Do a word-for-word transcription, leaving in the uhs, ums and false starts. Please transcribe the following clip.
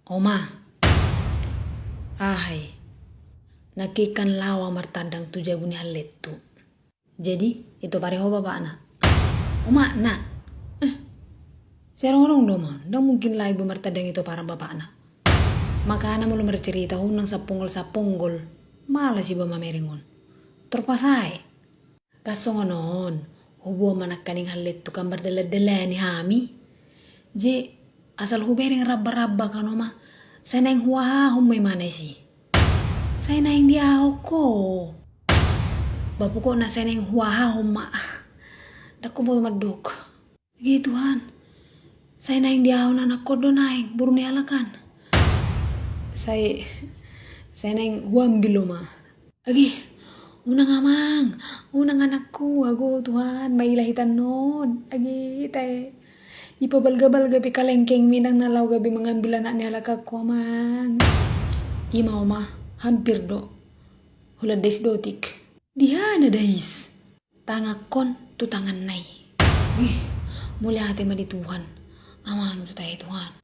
Oma. Aha i? Nangkin kan laho au martandang tu jabu ni halletu. Jadi, itopari ho bapakna? Omakna? Eh, sai adong-adong do ma on, ndang mungkin laho iba martandang itoparan bapakna. Makana molo marcarita ho unang saponggol-saponggol, malas iba mamereng on. Torpas ae. Kan songon on, huboan ma nangkaning halletu kan mardalan-dalani hami. Jadi, asal hubereng ramba-ramba kan, Oma, sai naeng huahahon ma ibana disi. Sai naeng diahahon ho. Ba pokokna sai naeng huahahon ma. Ndang huboto mandok. Age Tuhan. Sai naeng diahahon anakkon do naeng, boru ni halak an. Sai, sai naeng huambil, Oma. Age, unang amang, unang anakku, ago Tuhan, maila hita annon. Age, tahe. Ipabalga-balga pe kalengkengmi nang na laho gabe mangambil anak ni halak an, amang. I ma, Oma, hampir do. Holan dais dotik. Di aha na dais? Tangankon tu tanganna i. Wih, mauliate ma di Tuhan. Amang tu tahe, Tuhan.